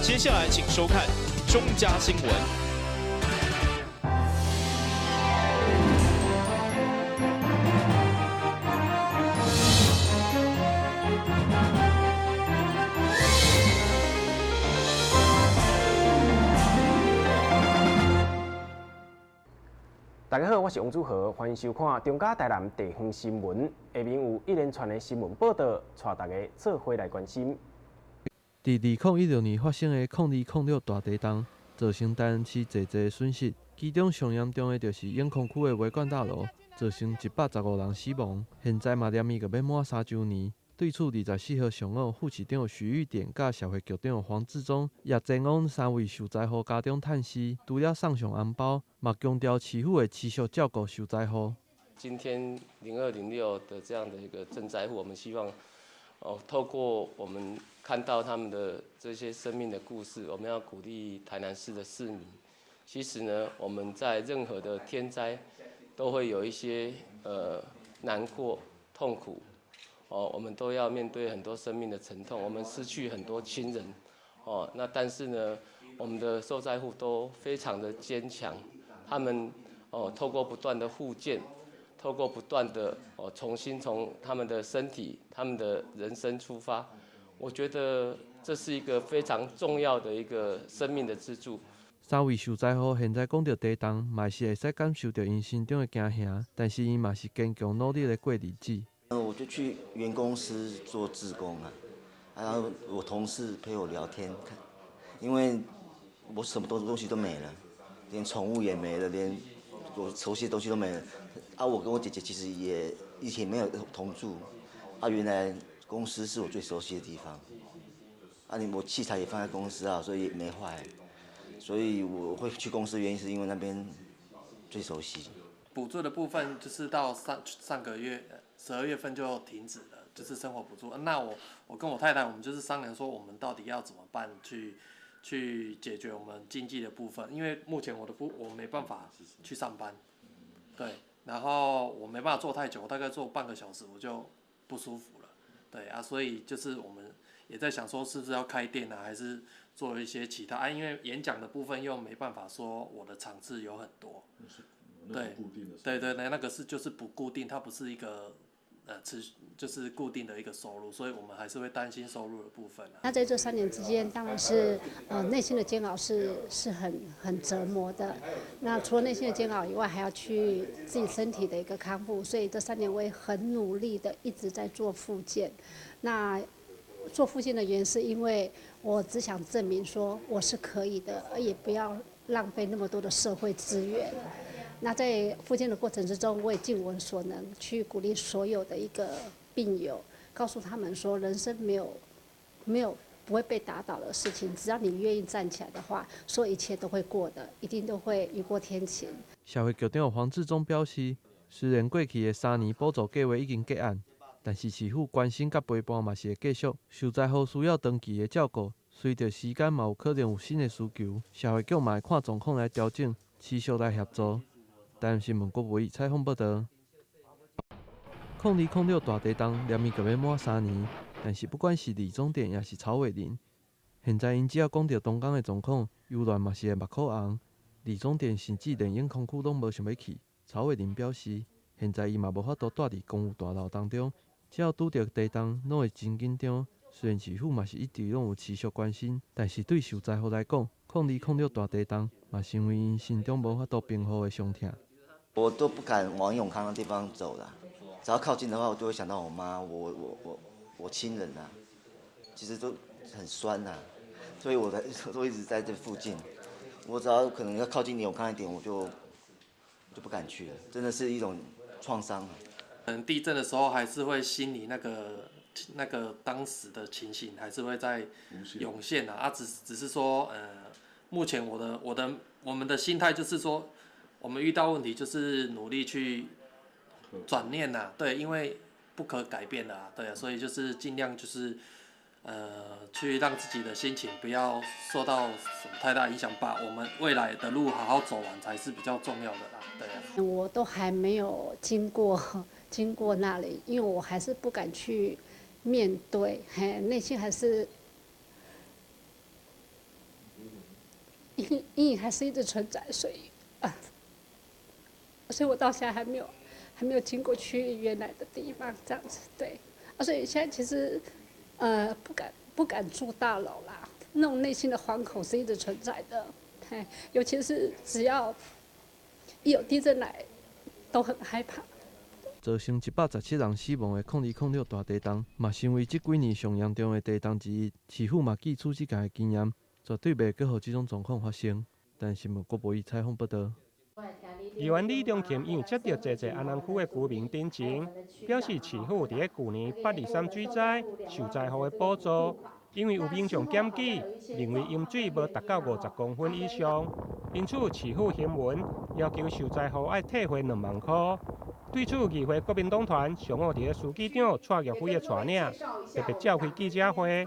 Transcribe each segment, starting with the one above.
接下來請收看中嘉新聞。大家好，我是王祖豪，歡迎收看中嘉台南地方新聞。下面有一連串的新聞報道，帶大家做伙來關心。佇2016年發生的0206大地震，造成台南市濟濟損失，其中上嚴重的就是永康區的維冠大樓，造成115人死亡。現在嘛連伊閣欲滿3週年。對此，24號上午，副市長許玉典佮社會局長黃志忠也前往三位受災戶家中探視，除了送上紅包，嘛強調市府會持續照顧受災戶。今天0206的這樣的一個賑災戶，我們希望透過我們看到他們的這些生命的故事，我們要鼓勵台南市的市民。其實呢，我們在任何的天災都會有一些難過、痛苦。我們都要面對很多生命的沉痛，我們失去很多親人，那但是呢，我們的受災戶都非常的堅強，他們透過不斷的復健，透過不斷的重新從他們的身體、他們的人生出發，我覺得這是一個非常重要的一個生命的支柱。三位受災戶現在講著地動，嘛是會使感受著𪜶心中的驚嚇，但是𪜶嘛是堅強努力咧過日子。我就去原公司做志工啊，然後我同事陪我聊天，看，因為我什麼東西都沒了，連寵物也沒了，連我熟悉的東西都沒了。啊，我跟我姐姐其實也以前沒有同住，啊，原來公司是我最熟悉的地方，啊，你我器材也放在公司啊，所以也沒壞，所以我會去公司原因是因為那邊最熟悉。補助的部分就是到上上個月。12月份就停止了，就是生活補助。那我跟我太太，我們就是商量說，我們到底要怎麼辦去解決我們經濟的部分？因為目前我沒辦法去上班，對，然後我沒辦法坐太久，我大概坐半個小時我就不舒服了，對啊，所以就是我們也在想說，是不是要開店啊，還是做一些其他啊？因為演講的部分又沒辦法說我的場次有很多，對，對對對，那個是就是不固定，它不是一個。持就是固定的一個收入，所以我們還是會擔心收入的部分啊。那在這3年之間，當然是內心的煎熬是很折磨的。那除了內心的煎熬以外，還要去自己身體的一個康復，所以這3年我也很努力的一直在做復健。那做復健的原因是因為我只想證明說我是可以的，而也不要浪費那麼多的社會資源。那在復健的過程之中，我也盡我所能去鼓勵所有的一個病友，告訴他們說，人生沒有不會被打倒的事情，只要你願意站起來的話，所有一切都會過的，一定都會雨過天晴。社會局長黃志忠表示，雖然過去的3年補助計劃已經結案，但是市府關心佮陪伴嘛是會繼續。受災戶需要長期的照顧，隨著時間嘛有可能有新的需求，社會局嘛會看狀況來調整，持續來協助。台南新聞郭維採訪報導。0206大地震連伊閣欲滿3年，但是不管是李宗典，抑是曹偉林，現在𪜶只要講著東江的狀況，猶原嘛是會目眶紅。李宗典甚至連永康區攏無想欲去。曹偉林表示，現在伊嘛無法度蹛佇公寓大樓當中，只要拄著地動，攏會真緊張。雖然市府嘛是一直攏有持續關心，但是對受災戶來講，0206大地震嘛成為𪜶心中無法度平復的傷痛。我都不敢往永康的地方走了，只要靠近的話，我就會想到我媽、我親人啊，其實都很酸啊，所以我才都一直在這附近。我只要可能要靠近永康一點，我就不敢去了，真的是一種創傷啊。地震的時候還是會心裡那個當時的情形還是會在湧現啊，只是說，目前我們的心態就是說。我們遇到問題就是努力去轉念吶，對，因為不可改變的啊，對啊，所以就是盡量就是去讓自己的心情不要受到什麼太大影響，把我們未來的路好好走完才是比較重要的啦，對啊。我都還沒有經過那裡，因為我還是不敢去面對，嘿，內心還是陰影還是一直存在，所以啊，所以我到現在還沒有經過去原來的地方，這樣子對，啊，所以現在其實，不敢住大樓啦，那種內心的惶恐是一直存在的，嘿，尤其是只要一有地震來，都很害怕。造成117人死亡的0206大地動，嘛成為這幾年上嚴重的地動之一。市府嘛汲取這屆的經驗，絕對袂閣予這種狀況發生。但新聞郭博儀採訪報導。議員李中琴因為接著濟濟安南區的居民陳情，表示市府佇咧舊年823水災受災戶的補助，因為有民眾檢舉，認為淹水無達到50公分以上，因此市府行文要求受災戶愛退回2萬箍。對此，議會國民黨團上午佇咧書記長蔡玉輝的帶領，特別召開記者會，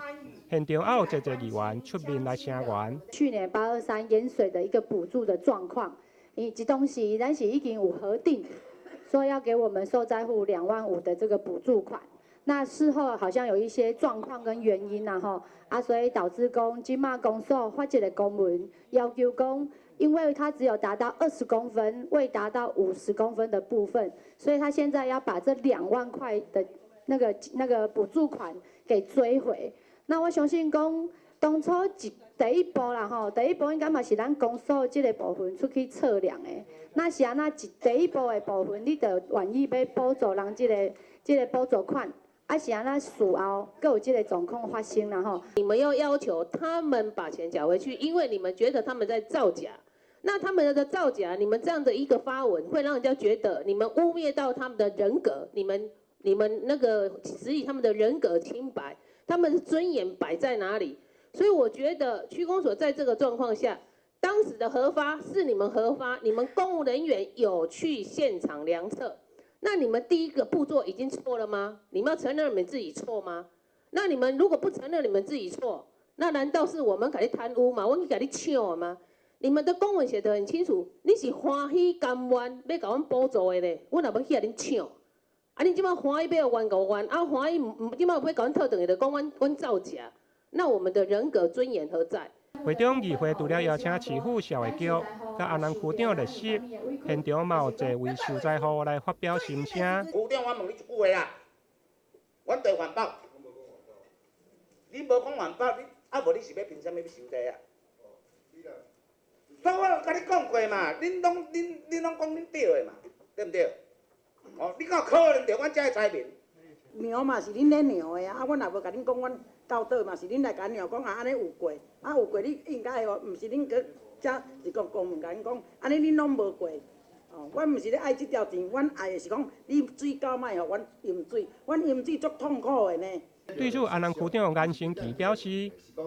現場也有濟濟議員出面來聲援。去年823淹水的一個補助的狀況，以及東西，咱是已經有核定，說要給我們受災戶2萬5的這個補助款。那事後好像有一些狀況跟原因呐，吼啊，所以導致講這馬公所發一個公文，要求講，因為它只有達到20公分，未達到50公分的部分，所以他現在要把這2萬塊的那個補助款給追回。那我相信講，當初一第一步啦吼，第一步應該嘛是咱公所這個部分出去測量的。那是按怎一第一步的部分，你就願意欲補助人這個補助款？啊是按怎事後閣有這個狀況發生啦吼？你們要要求他們把錢繳回去，因為你們覺得他們在造假。那他們的造假，你們這樣的一個發文，會讓人家覺得你們污衊到他們的人格，你們那個質疑他們的人格清白，他們的尊嚴擺在哪裡？所以我覺得區公所在這個狀況下，當時的核發是你們核發，你們公務人員有去現場量測，那你們第一個步驟已經錯了嗎？你們要承認你們自己錯嗎？那你們如果不承認你們自己錯，那難道是我們共你貪污嗎？我去共你搶嗎？你們的公文寫得很清楚，你是歡喜甘願欲共阮補助的咧，阮也無去共恁搶。啊，你這馬歡喜欲冤就冤，啊歡喜毋毋，這馬欲共阮討轉去，就講阮造假，那我們的人格尊嚴何在？會中議會除了邀請市府社會局佮安南區長列席，現場嘛有濟位受災戶來發表心聲。區長，我問你一句話啦，阮對環保，你無講環保，你啊無你是欲憑啥物欲收這啊？所以我有共你講過嘛，恁攏講恁對的嘛，對毋對？哦，你敢有可能著阮遮的災民？量嘛是恁咧量的啊，啊，阮也無共恁講，阮到佗嘛是恁來共阮量，講啊按呢有過，啊有過你應該會，毋是恁閣遮是講公文共恁講，按呢恁攏無過。哦，阮毋是咧愛這條錢，阮愛的是講你水溝莫予阮淹水，阮淹水足痛苦的呢。對此，安南區長顏成奇表示，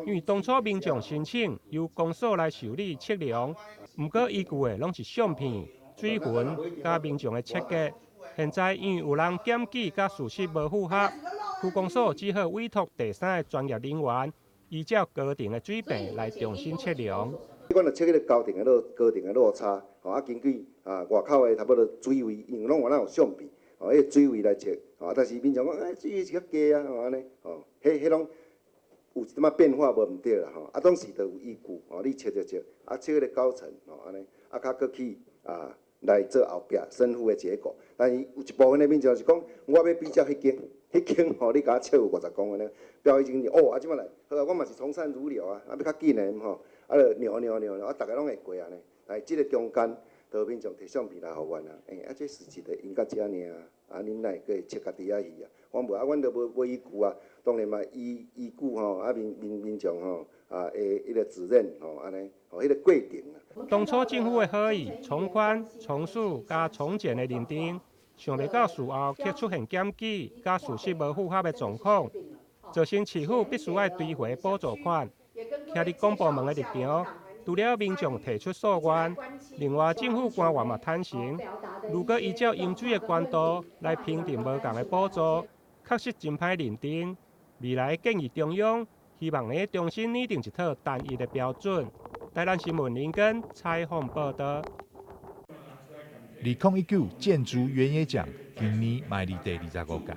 因為當初民眾申請由公所來受理測量，毋過依據的攏是相片、水痕佮民眾的切結。現在因為有人檢舉佮事實無符合，區公所只好委託第三个專業人員，依照高程的水平來重新測量。阮就測彼個高程的落高程的落差，吼啊，根據啊外口的差不多水位，因為攏有咱有相片，吼，彼個水位來測，吼，但是民眾講，欸，水位是較低啊，吼按呢，吼，彼彼攏有一點仔變化無毋對啦，吼，啊，總是著有依據，吼，你測測測，啊，測彼個高程，吼，按呢，啊，較閣去啊來做後壁審核的結果。但是有一部分的民眾是講，我欲比較彼間，彼間吼，你共我測有50公分呢，表示已經哦，啊，這擺來，好啊，我嘛是從善如流啊，啊，欲較緊的吼，啊，就量量量，啊，逐家攏會過按呢，來這個中間，就民眾摕相片來予阮啊，欸，啊，這事實就淹到遮爾啊，啊，恁哪會閣會測家己遐去啊？我無啊，阮就無依據啊，當然嘛依據吼，啊民眾吼啊的彼個指認吼，按呢，吼彼個過程啊。當初政府的好意，從寬、從速佮從簡的認定，想袂到事後卻出現檢舉佮事實無符合的狀況，造成市府必須愛追回補助款。徛佇公部門的立場，除了民眾提出訴願，另外政府官員嘛坦承，如果依照淹水的懸度來評定無仝的補助，確實真歹認定。未來建議中央，希望會重新擬定一套單一的標準。台南新聞林根採訪報導。2019建築原野獎今年邁入第25屆，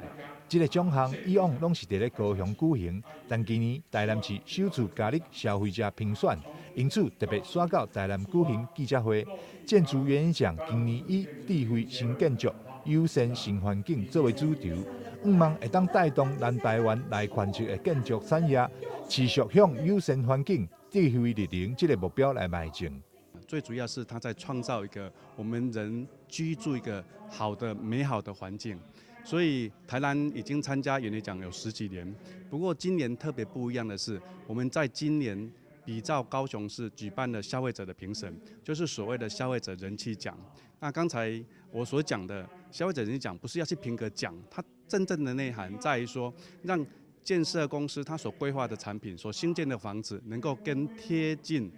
這个獎項以往攏是佇咧高雄舉行，但今年台南市首次加入消費者評選，因此特別煞到台南舉行記者會。建築原野獎今年以智慧新建築、友善新環境作為主軸，向望會當帶動南台灣來全球的建築產業持續向友善環境、智慧綠能這個目標來邁進。最主要是他在創造一個我們人居住一個好的、美好的環境。所以台南已經參加原野獎有十幾年，不過今年特別不一樣的是，我們在今年比照高雄市舉辦了消費者的評審，就是所謂的消費者人氣獎。那剛才我所講的消費者人氣獎，不是要去評個獎，它真正的內涵在於說，讓建設公司它所規劃的產品、所興建的房子，能夠更貼近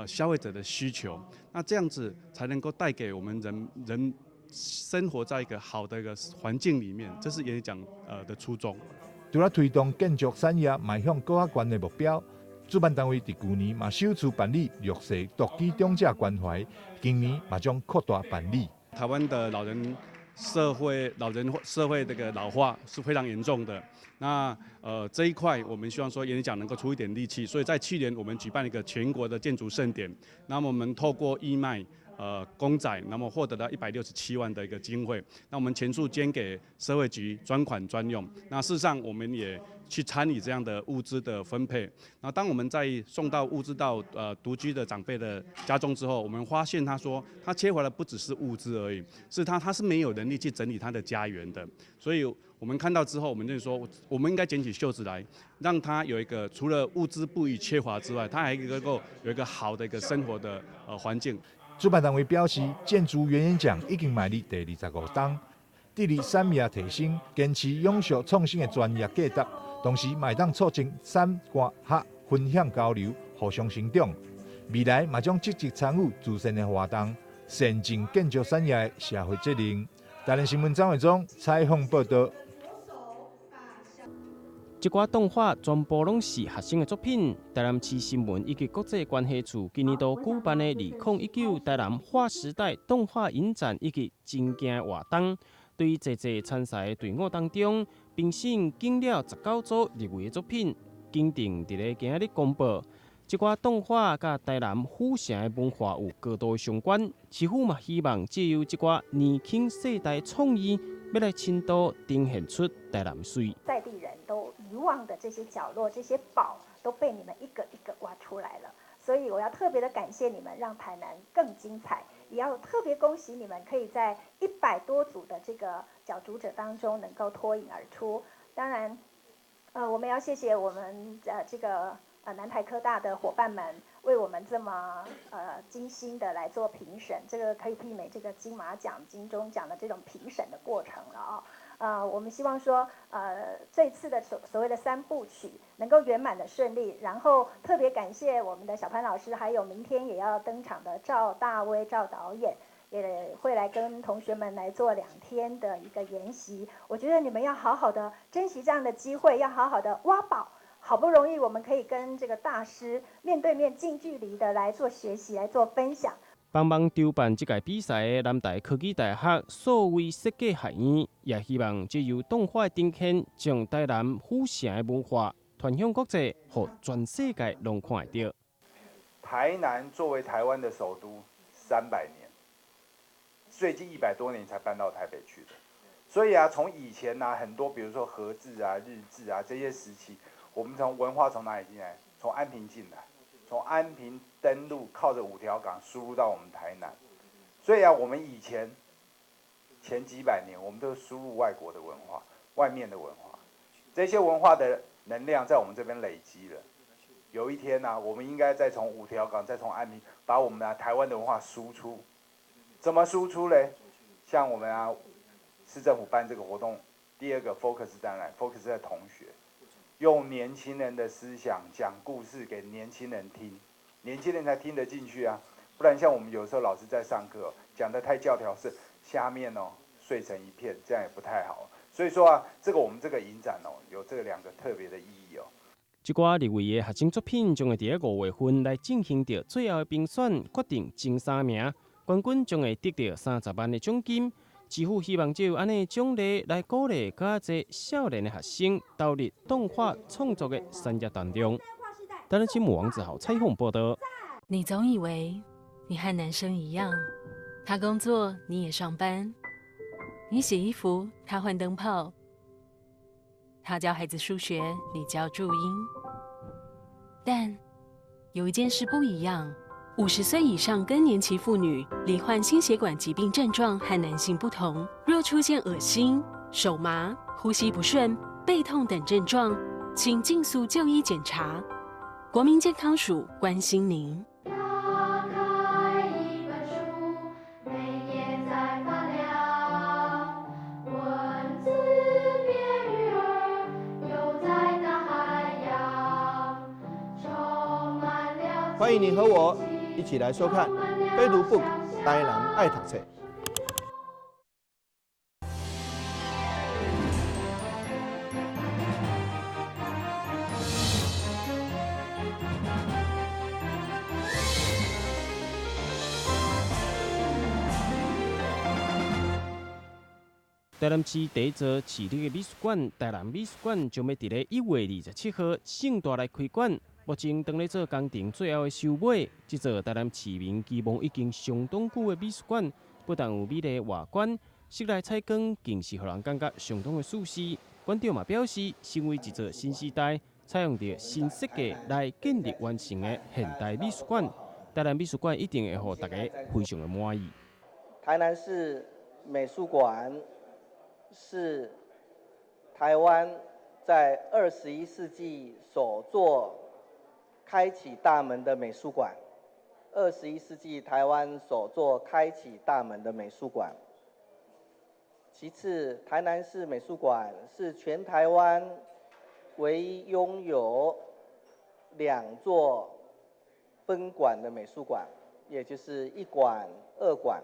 消費者的需求，那這樣子才能夠帶給我們人人生活在一個好的一個環境裡面，這是原野獎的初衷。除了推動建築產業邁向閣較懸的目標，主辦單位佇舊年嘛首次辦理弱勢獨居長者關懷，今年嘛將擴大辦理。台灣的老人社會、老人社會這個老化是非常嚴重的。那這一塊，我們希望說原野獎能夠出一點力氣，所以在去年我們舉辦一個全國的建築盛典，那麼我們透過義賣公仔，那麼獲得了167萬的一個經費，那我們全數捐給社會局專款專用。那事實上，我們也去參與這樣的物資的分配。那當我們在送到物資到獨居的長輩的家中之後，我們發現他說他缺乏的不只是物資而已，是他是沒有能力去整理他的家園的。所以我們看到之後，我們就說，我們應該捲起袖子來，讓他有一個除了物資不予缺乏之外，他還能夠有一個好的一個生活的環境。主辦單位表示，建築原野獎已經邁入第25冬，致力產業提升，堅持永續創新的專業價值，同時嘛會當促進產官學分享交流，互相成長。未來嘛將積極參與慈善的活動，善盡建築產業的社會責任。台南新聞張偉忠採訪報道。這寡動畫全部攏是學生的作品。台南市新聞以及國際關係處今年度舉辦的2019台南劃時代動畫影展以及情境活動，對濟濟參賽的隊伍當中，評審揀了19組入圍的作品，肯定佇咧今仔日公布。這寡動畫佮台南府城的文化有高度的相關，市府嘛希望藉由這寡年輕世代創意，欲來深度呈現出台南媠。在地人都遺忘的這些角落、這些寶，都被你們一個一個挖出來了。所以我要特別的感謝你們，讓台南更精彩。也要特別恭喜你們，可以在100多組的這個角逐者當中能夠脫穎而出。當然，我們要謝謝我們這個南台科大的夥伴們，為我們這麼精心的來做評審，這個可以媲美這個金馬獎、金鐘獎的這種評審的過程了啊。我們希望說，這次的所謂的三部曲能夠圓滿的順利，然後特別感謝我們的小潘老師，還有明天也要登場的趙大威趙導演，也會來跟同學們來做2天的一個研習。我覺得你們要好好的珍惜這樣的機會，要好好的挖寶。好不容易我們可以跟這個大師面對面近距離的來做學習，來做分享。幫忙籌辦這屆比賽的南台科技大學數位設計學院，也希望藉由動畫的呈現，將台南府城的文化傳向國際，予全世界攏看會著。台南作為台灣的首都300年，最近100多年才搬到台北去的，所以啊，從以前啊，很多比如說荷治啊、日治啊這些時期，我們從文化從哪裡進來？從安平進來。從安平登陸，靠着五條港輸入到我們台南，所以啊，我們以前前幾百年，我們都輸入外國的文化、外面的文化，這些文化的能量在我們這邊累積了。有一天呢，我們應該再從五條港，再從安平，把我們的台灣的文化輸出。怎麼輸出嘞？像我們啊，市政府辦這個活動，第二個 focus 在哪？focus 在同學。用年輕人的思想講故事給年輕人聽，年輕人才聽得進去啊！不然像我們有時候老師在上課講得太教條式，下面哦睡成一片，這樣也不太好。所以說啊，這個我們這個影展哦，有這兩個特別的意義哦。這寡入圍的學生作品將會佇咧5月份來進行著最後的評選，決定前三名，冠軍將會得著30萬的獎金。市府希望藉由按呢獎勵來鼓勵較濟少年的學生投入動畫創作的產業當中。台南新聞王子豪採訪報道。你總以為你和男生一樣，他工作你也上班，你洗衣服他換燈泡，他教孩子數學你教注音。但有一件事不一樣。50歲以上更年期婦女罹患心血管疾病症狀和男性不同，若出現噁心、手麻、呼吸不順、背痛等症狀，請盡速就醫檢查。國民健康署關心您。打開一本書，每頁在發亮，文字變魚兒，游在大海洋，充滿了。歡迎你和我一起來收看《非讀 book 台南愛讀冊》。台南市第一座市立的美術館——台南美術館，將欲佇咧1月27號盛大來開館。目前當咧做工程最後的收尾。這座台南市民期望已經相當久的美術館，不但有美麗外觀，室內採光更是予人感覺相當的舒適。館長嘛表示，成為一座新時代採用著新設計來建立完成的現代美術館，台南美術館一定會予大家非常的滿意。台南市美術館是台灣在21世紀首座開啟大門的美術館，21世紀台灣首座開啟大門的美術館。其次，台南市美術館是全台灣唯一擁有2座分館的美術館，也就是一館、二館。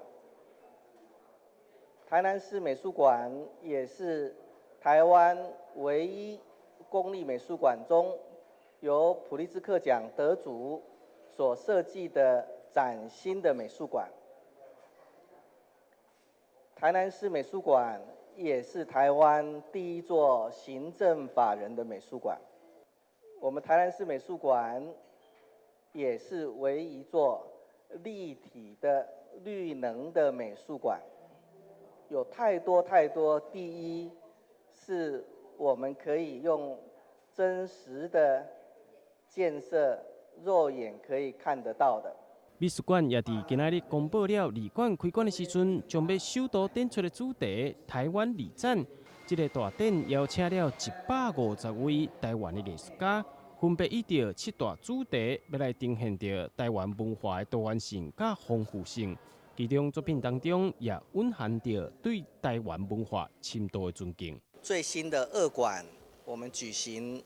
台南市美術館也是台灣唯一公立美術館中由普利茲克獎得主所設計的嶄新的美術館。台南市美術館也是台灣第一座行政法人的美術館。我們台南市美術館也是唯一一座立體的綠能的美術館。有太多太多第一，是我們可以用真實的建設，肉眼可以看得到的。美術館也佇今仔日公布了二館開館的時陣，將欲首度展出的主題——台灣禮展。這個大展邀請了150位台灣的藝術家，分別依著7大主題，欲來呈現著台灣文化的多元性佮豐富性。其中作品當中也蘊含著對台灣文化深度的尊敬。最新的二館，我們舉行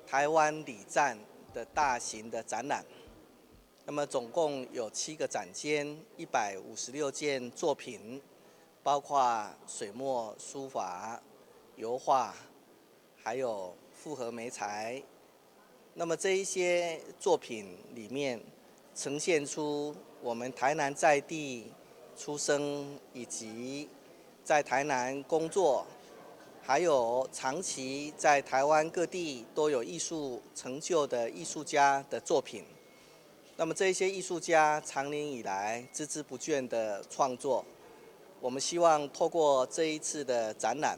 台灣禮讚的大型的展覽，那麼總共有7個展間，156件作品，包括水墨、書法、油畫，還有複合媒材。那麼這一些作品裡面，呈現出我們台南在地出生，以及在台南工作，還有長期在台灣各地都有藝術成就的藝術家的作品。那麼這些藝術家長年以來孜孜不倦的創作，我們希望透過這一次的展覽，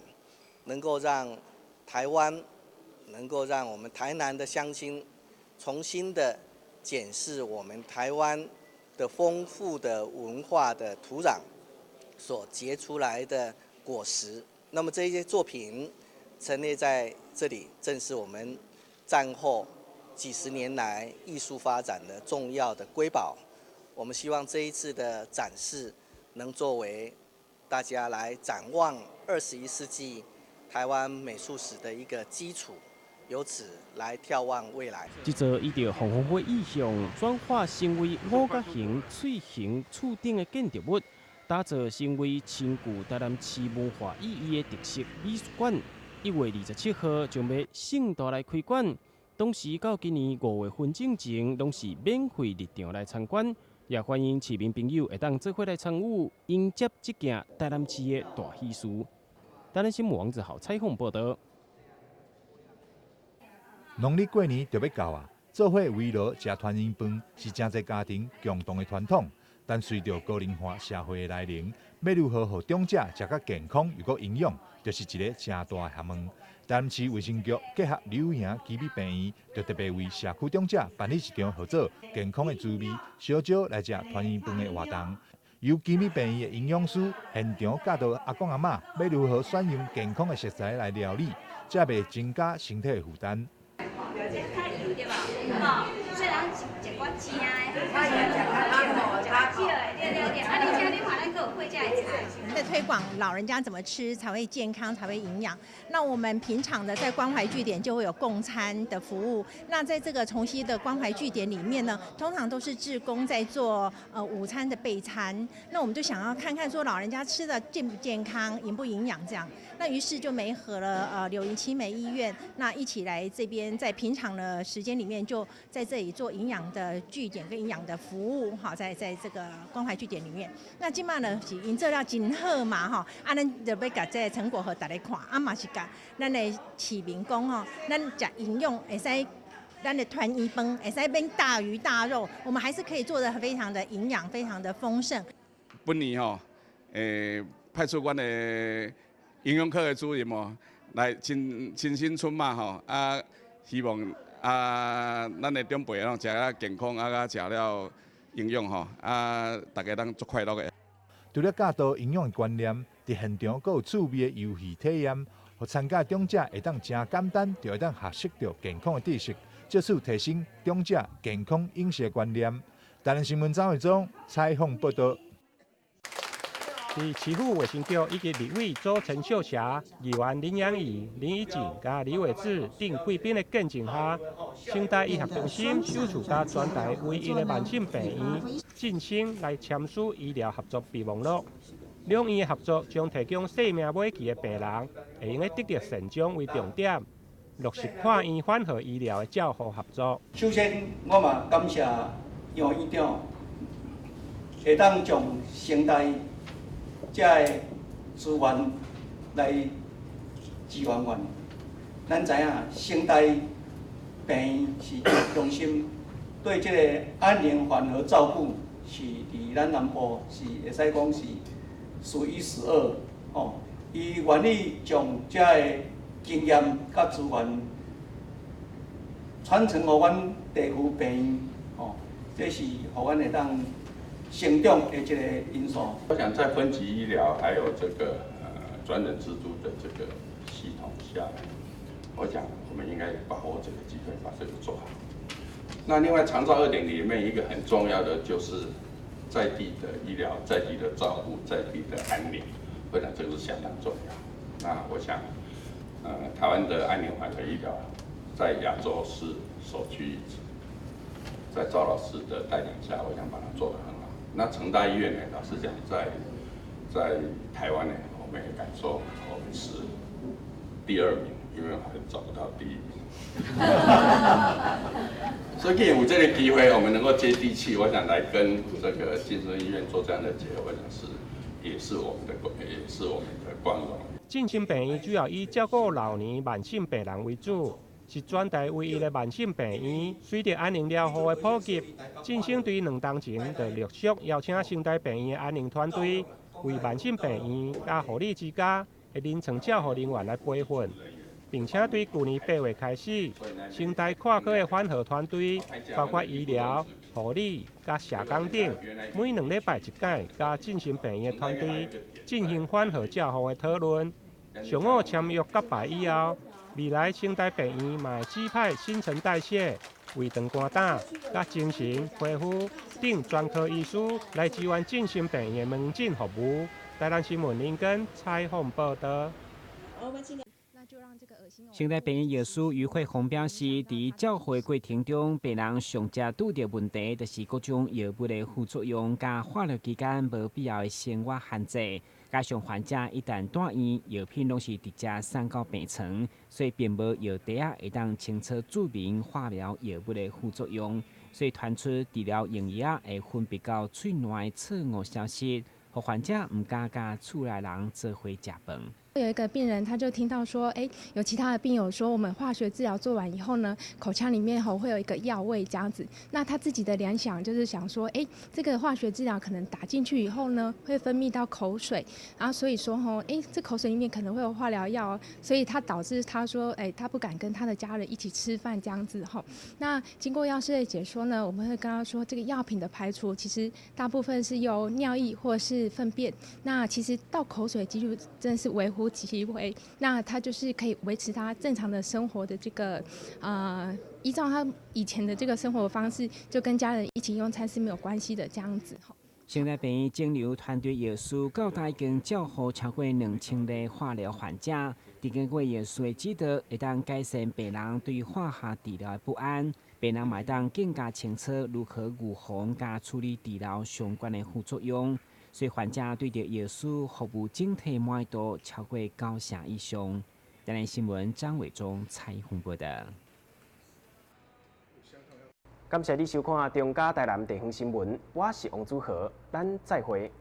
能夠讓台灣，能夠讓我們台南的鄉親重新的檢視我們台灣的豐富的文化的土壤所結出來的果實。那麼這些作品陳列在這裡，正是我們戰後幾十年來藝術發展的重要的瑰寶。我們希望這一次的展示能作為大家來展望21世紀台灣美術史的一個基礎，由此來眺望未來。這座依著鳳凰花意象轉化成為五角形翠形柱頂的建築物，打造成為深具台南市文化意義的特色美術館。1月27號將欲盛大來開館，當時到今年5月份進前，攏是免費入場來參觀，也歡迎市民朋友會當做伙來參與，迎接這件台南市的大喜事。台南新聞王子豪採訪報道。農曆過年就欲到啊！做伙围炉食团圆饭是誠濟家庭共同的傳統，但隨著高齡化社會的來臨，欲如何予長者食較健康又閣營養，就是一个誠大的學問。台南市衛生局結合柳營基美病院，就特別為社區長者辦理一場號做健康的滋味，小招來食團圓飯的活動。由基美病院的營養師現場教導阿公阿嬤欲如何選用健康的食材來料理，才袂增加身體的負擔。對吧？吼，所以人食寡正的，食較少的，對對對。啊，而且你看咱閣有配這个菜。在推廣老人家怎麼吃才會健康，才會營養。那我們平常的在關懷據點就會有共餐的服務。那在這個崇熙的關懷據點裡面呢，通常都是志工在做午餐的備餐。那我們就想要看看說老人家吃的健不健康，營不營養這樣。那於是就媒合了柳營奇美醫院，那一起來這邊，在平常的時間裡面就在這裡做營養的據點跟營養的服務，哈，在這個關懷據點裡面。那這擺呢是𪜶做了真好嘛，吼，啊，咱就欲共這个成果予大家看，啊嘛是共咱的市民講吼，咱食營養會使，咱的團圓飯會使免大魚大肉，我們還是可以做得非常的營養，非常的豐盛。本年吼，派出阮的營養科的主任哦，來親親身出馬吼，啊，希望啊，咱的長輩攏食較健康，啊，佮食了營養吼，啊，大家攏足快樂的。除了教導營養的觀念，佇現場閣有趣味的遊戲體驗，予參加長者會當誠簡單就會當學習著健康的知識，藉此提升長者健康飲食的觀念。台南新聞張偉忠採訪報導。佇市府衛生局以及立委周陳秀霞、議員林養義、林宜景佮李偉智等貴賓的見證下，成大醫學中心首次佮全台唯一的慢性病院振生來簽署醫療合作備忘錄。兩院的合作將提供生命尾期的病人會用得得善終為重點，落實跨院緩和醫療的照護合作。首先，我嘛感謝楊院長會當將成大這个資源來支援阮。咱知影，成大病院是中心，對這個安寧緩和照顧是佇咱南部是會使講是數一數二吼。伊願意將這个經驗佮資源傳承予阮地區病院吼，這是予阮會當成長的一個因素。我想在分級醫療還有這個轉診制度的這個系統下，我想我們應該把握這個機會把這個做好。那另外長照2.0裡面一個很重要的就是在地的醫療、在地的照顧、在地的安寧，我想這個是相當重要。那我想，台灣的安寧緩和醫療在亞洲是首屈一指，在趙老師的帶領下，我想把它做得很好。那成大醫院呢？老實講，在台灣呢，我們也敢說我們是第二名，因為還找不到第一名。所以有這個機會，我們能夠接地氣，我想來跟這個振生醫院做這樣的結合，我想是也是我們的也是我們的光榮。振生病院主要以照顧老年慢性病人為主，是全台唯一的慢性病院。隨著安寧療護的普及，振生對兩冬前就陸續邀請成大病院的安寧團隊，為慢性病院佮護理之家的臨床照護人員來培訓，並且對舊年8月開始，成大跨科的緩和團隊，包括醫療、護理佮社工等，每2禮拜一擺，佮振生病院的團隊進行緩和照護的討論。上午簽約結拜以後，未來成大病院嘛會指派新陳代謝、胃腸肝膽、佮精神、皮膚等專科醫師來支援振生病院的門診服務。台南新聞林根採訪報導。成大病院藥師余惠紅表示，佇照護過程中，病人上常拄著問題，就是各種藥物的副作用，佮化療期間無必要的生活限制，加上患者一旦住院，藥品攏是直接送到病床，所以並無藥袋仔會當清楚註明化療藥物的副作用，所以傳出治療用藥會分泌到喙內錯誤消息，予患者毋敢佮厝內人做伙食飯。有一個病人，他就聽到說，哎，有其他的病友說，我們化學治療做完以後呢，口腔裡面吼會有一個藥味這樣子。那他自己的聯想就是想說，哎，這個化學治療可能打進去以後呢，會分泌到口水，然後所以說吼，哎，這口水裡面可能會有化療藥，所以他導致他說，哎，他不敢跟他的家人一起吃飯這樣子吼。那經過藥師的解說呢，我們會跟他說，這個藥品的排除其實大部分是由尿液或是糞便，那其實到口水幾率真的是微乎其微，那他就是可以維持他正常的生活的這個，依照他以前的這個生活方式，就跟家人一起用餐是沒有關係的這樣子。成大病院腫瘤團隊藥師到今已經照護超過2000例化療患者，佇經過藥師的指導，會當改善病人對化學治療的不安，病人嘛會當更加清楚如何預防佮處理治療相關的副作用。所以患者對著藥師服務整體滿意度超過9成以上。台南新聞張偉忠採訪報導。感謝你收看中嘉台南地方新聞，我是王祖豪，咱再會。